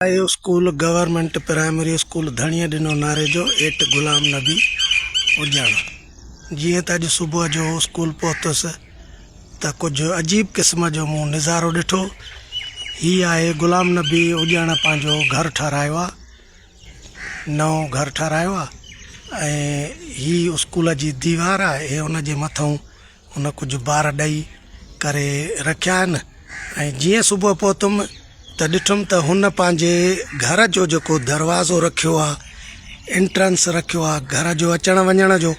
آهي school government primary school Dhani Dino Narejo at Ghulam Nabi Ujan جيئن ته اڄ صبح جو اسڪول پهتس ته ڪجهه عجيب قسم جو مون نظارو ڏٺو هي آهي غلام نبي اجڻ پنهنجو گهر ٺهرايو آهي نئون گهر ٺهرايو آهي ۽ هي اسڪول جي ديوار آهي ۽ ان جي مٿئون هن ڪجهه بار ڏئي ڪري رکيا آهن ۽ جيئن صبح پهتم ته ڏٺم ته هن پنهنجي گهر جو جيڪو دروازو رکيو آهي انٽرنس رکيو آهي گهر جو اچڻ وڃڻ جو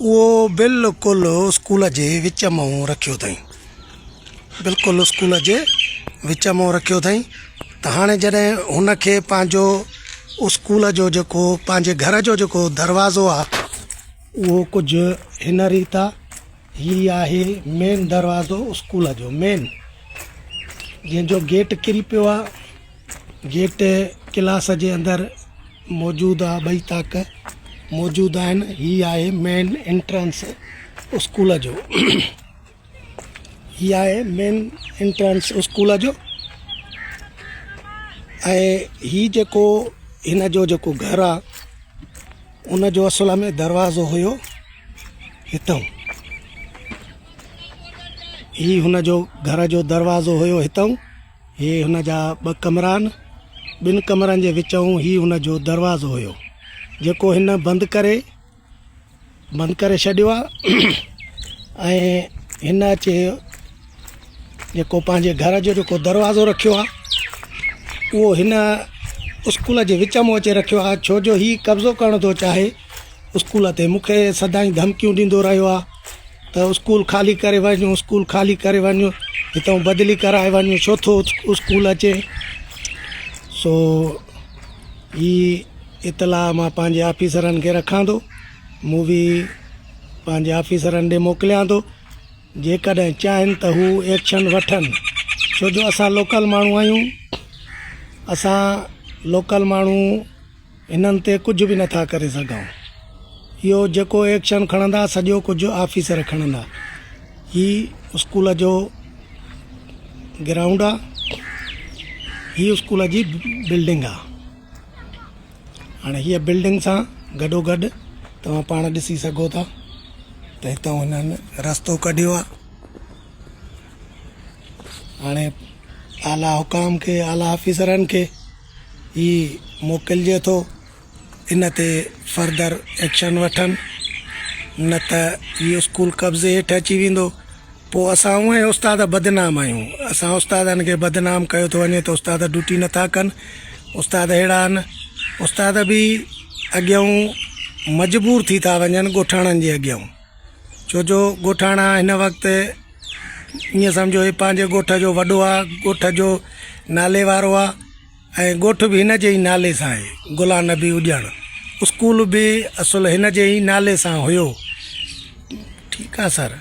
اهو بلڪل اسڪول جي وچ مئون رکيو اٿئي بلڪل اسڪول جي وچ مئون رکيو اٿئي ته هاڻي جڏهن هن کي پنهنجو اسڪول جو جيڪو پنهنجي گهر جو جيڪو دروازو آهي اهو ڪجهه هن ريت آ. هي آهي مين دروازو اسڪول جو مين جنهن جو گيٽ ڪري پيو آ. گيٽ ڪلاس جي اندر موجود آ ٻئي طاق موجود آهن. هي آهي مين انٽرنس اسڪول جو. هي آهي مين انٽرنس اسڪول جو ۽ هي جيڪو هن جو جيڪو گهر آ ان جو اصل ۾ دروازو هيو هتان هي هن جو گهر جو دروازو هيو هتان هي هن جا ٻه ڪمرا آهن ٻن ڪمرن جي وچون هي هن جو دروازو هيو جيڪو هن بند ڪري بند ڪري ڇڏيو آهي ۽ هن اچي جيڪو پنهنجي گهر جو جيڪو دروازو رکيو آهي اهو هن اسڪول جي وچ مان اچي رکيو آهي ڇو جو هي قبضو ڪرڻ ٿو چاهي اسڪول تي مونکي سدائين ڌمڪيون ڏيندو رهيو آهي ته اسڪول خالي ڪري وڃ اسڪول خالي ڪري وڃ هتان بدلي ڪرائي وڃ ڇو ٿو اسڪول اچي سو هي اطلاع مان پنهنجي آفيسرن کي رکان ٿو مووي پنهنجي آفيسرن ڏي موڪليان ٿو جيڪڏهن چاهين ته هو ايڪشن وٺن ڇو جو اسان لوڪل ماڻهو آهيون اسان لوڪل ماڻهو هنن تي ڪجهه به نٿا ڪري سگهون اهو جيڪو ايڪشن کڻندا سڄو ڪجهه آفيسر کڻندا هي اسڪول جو گرائونڊ آ هي اسڪول جي بلڊنگ آ هاڻي هيء بلڊنگ سان گڏو گڏ توهان پاڻ ڏسي سگهو ٿا ته هتان هنن رستو ڪڍيو آهي هاڻي اعليٰ حڪام کي اعليٰ آفيسرن کي هي موڪلجي ٿو ان تي فردر ايڪشن وٺن نه ته هي اسڪول قبضي هيٺ اچي ويندو پوء اسان هونئن ئي استاد بدنام آهيون اسان استادن کي بدنام ڪيو ٿو وڃي ته استاد ڊيوٽي نٿا ڪن استاد اهڙا آهن استاد به اڳيئون مجبور ٿي ٿا وڃن ڳوٺاڻن جي اڳيئون ڇو جو ڳوٺاڻا هن وقت ائين سمجهو هي پنهنجي ڳوٺ جو وڏو آهي ڳوٺ جو نالي وارو آهي ۽ ڳوٺ به هن جي ئي نالي سان آهي، غلام نبي اڄڻ. اسڪول به اصل هن جي ئي نالي سان هيو. ٺيڪ آ سر.